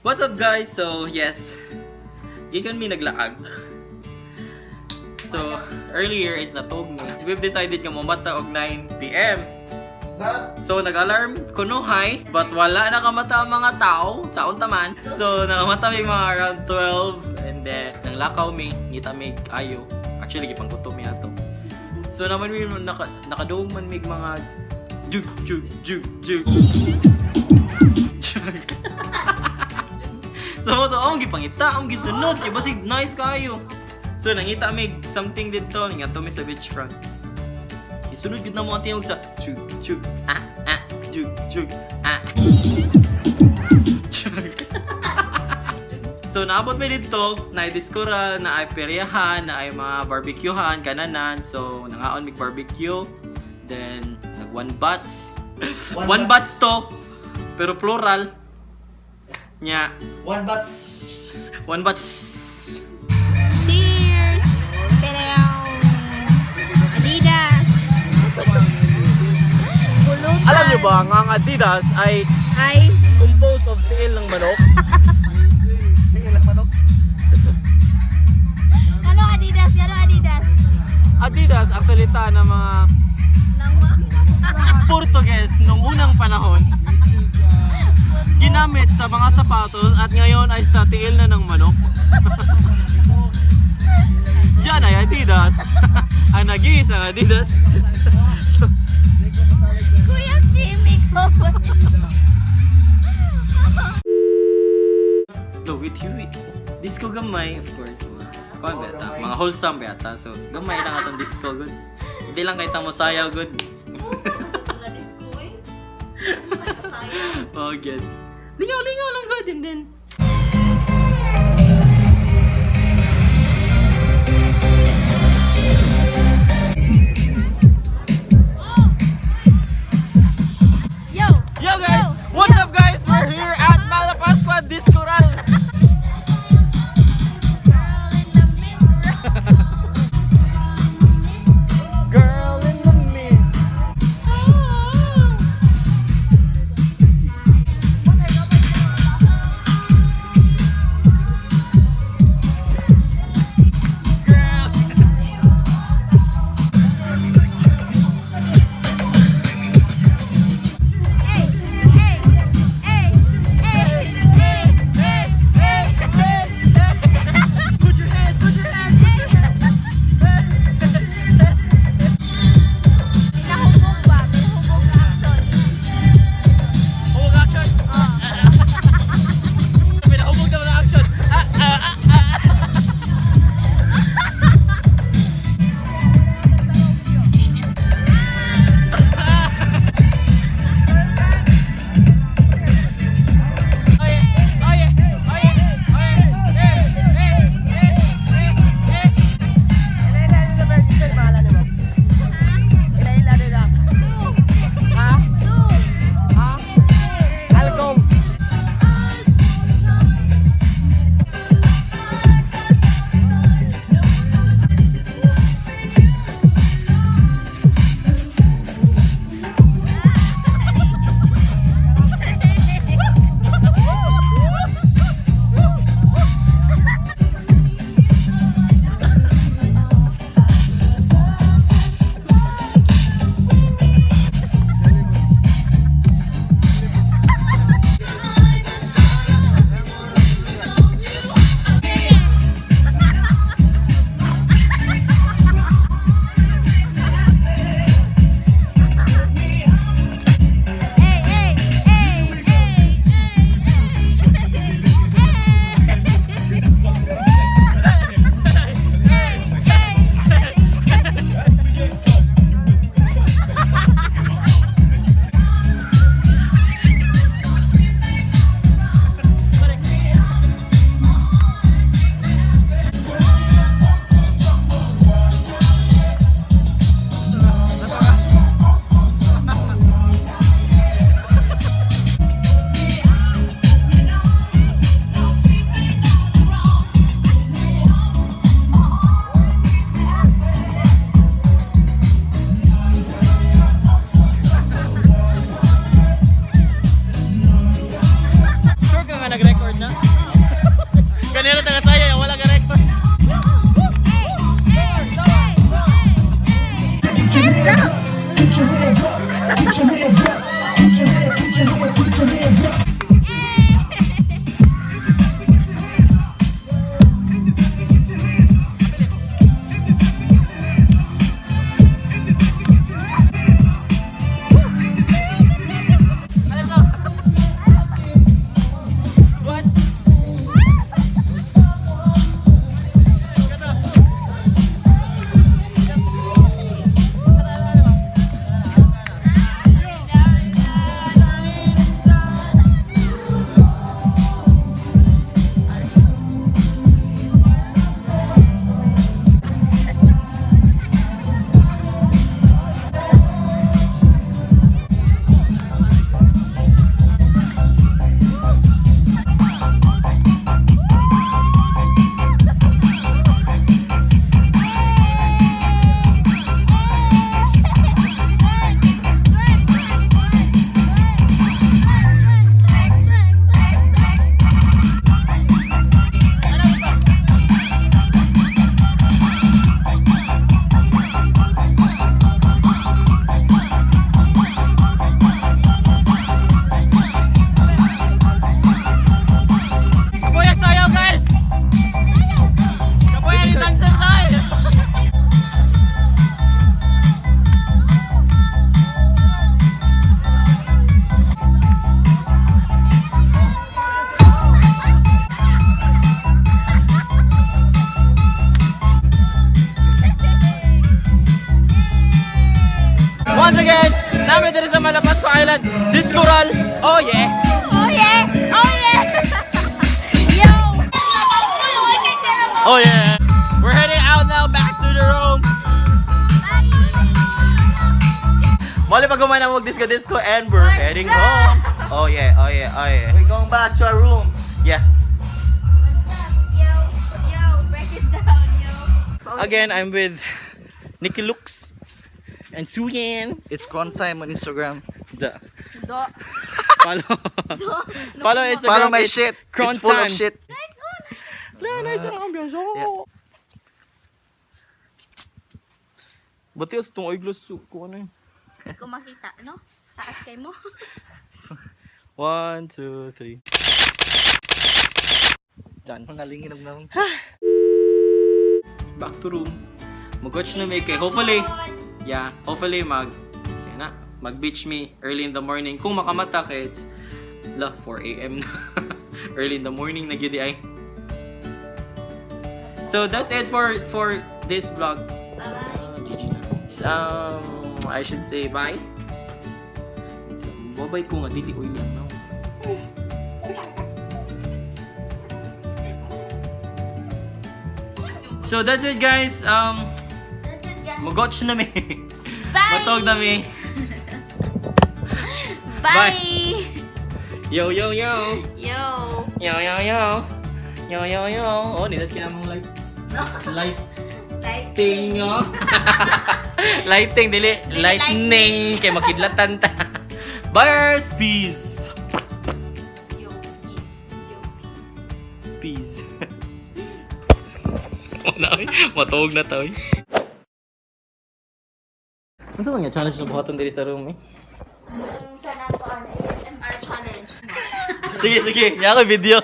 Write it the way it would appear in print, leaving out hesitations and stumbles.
What's up, guys? So, yes. Gikan mi naglaag. So, earlier is natog mi. We've decided nga momata og 9 PM. So, nag-alarm kunuhay, but wala na kamata ang mga tao, sa unta man. So, nakamata mi mga around 12, and then, nanglakaw mi, ngita mi ayo. Actually, gipanggutom mi ato. So, naman mi, nakaduong man mig mga jug, jug, jug, jug. So, mo to, ang gipangita, ang gisunod, kay basig nice kayo. So, nangita mig something dito, nga mi sa beachfront. Isunod gud na mo ang tingog sa chug chug ah ah chug chug ah chug. So naabot mi dito, na diskura, na ay peryahan, na ay mga barbecuehan, kananan. So nangaon mig barbecue. Then nag one bats. One bats to. Pero plural. Nya, One bats. One bats. Cheers! Pero Adidas! Pulutan. Alam niyo ba nga ang Adidas ay Ay, composed of tiil ng manok? Ilang manok? ano Adidas? Ano Adidas? Adidas ang salita ng mga Portugues nung unang panahon. Ginamit sa mga sapatos at ngayon ay sa tiil na ng manok. Yan ay Adidas. Ang nag-iisang Adidas. Kuya Jimmy ko. No, with you. Disco gamay, of course. Mga, kuwan ba yata? Mga wholesome ba yata? So, gamay lang atong disco, good. Hindi lang kay tamo sayaw, good. Oh, good. Lingaw-lingaw lang, good. And then, Yo! Yo guys! What's up, guys? We're here at Malapascua Discoral! Girl in the mirror. Girl in the mirror. Namin diri sa Malapascua Island, Discoral. Oh yeah. Oh yeah! Oh yeah! Yo! Oh yeah. We're heading out now back to the room. Mali pag gumana mag disco disco and we're heading home. Oh yeah, oh yeah, oh yeah. We're going back to our room. Yeah. Yo, yo, break it down, yo. Again, I'm with Nikki Lux and Suyan. It's Cron time on Instagram. The Do. follow follow Instagram. Follow my it's shit. Cron It's full of time. shit. Nice one. La, nice ang ambience. Yeah. Buti sa itong eyeglass ko ano yun. Hindi ko makita, no? Taas kay mo. One, two, three. Done. Mga linginog na. Back to room. Mag-watch na may kay. Hopefully, yeah, hopefully sige na, mag-beach me early in the morning. Kung makamata kay it's la 4 a.m. na. Early in the morning na gidi ay. So that's it for this vlog. Bye-bye. GG na. It's, I should say bye. It's, babay ko nga dili oily ang now. So that's it, guys. That's it, guys. Mag-watch na mi. Bye! Matog na mi. Bye! Yo yo yo. Yo! Yo yo yo. Yo yo yo. Oh, nindot kaya mong light. Light Lighting. lighting oh. Lighting dili, Dili, lightning kay makidlatan ta. Bye, peace. Yo, peace. Yo, peace. Peace. Wala oy, matuog na ta oy. Unsa man nga challenge na buhaton diri sa room eh? Sana ko ang ASMR challenge. Sige, sige, niya ako video.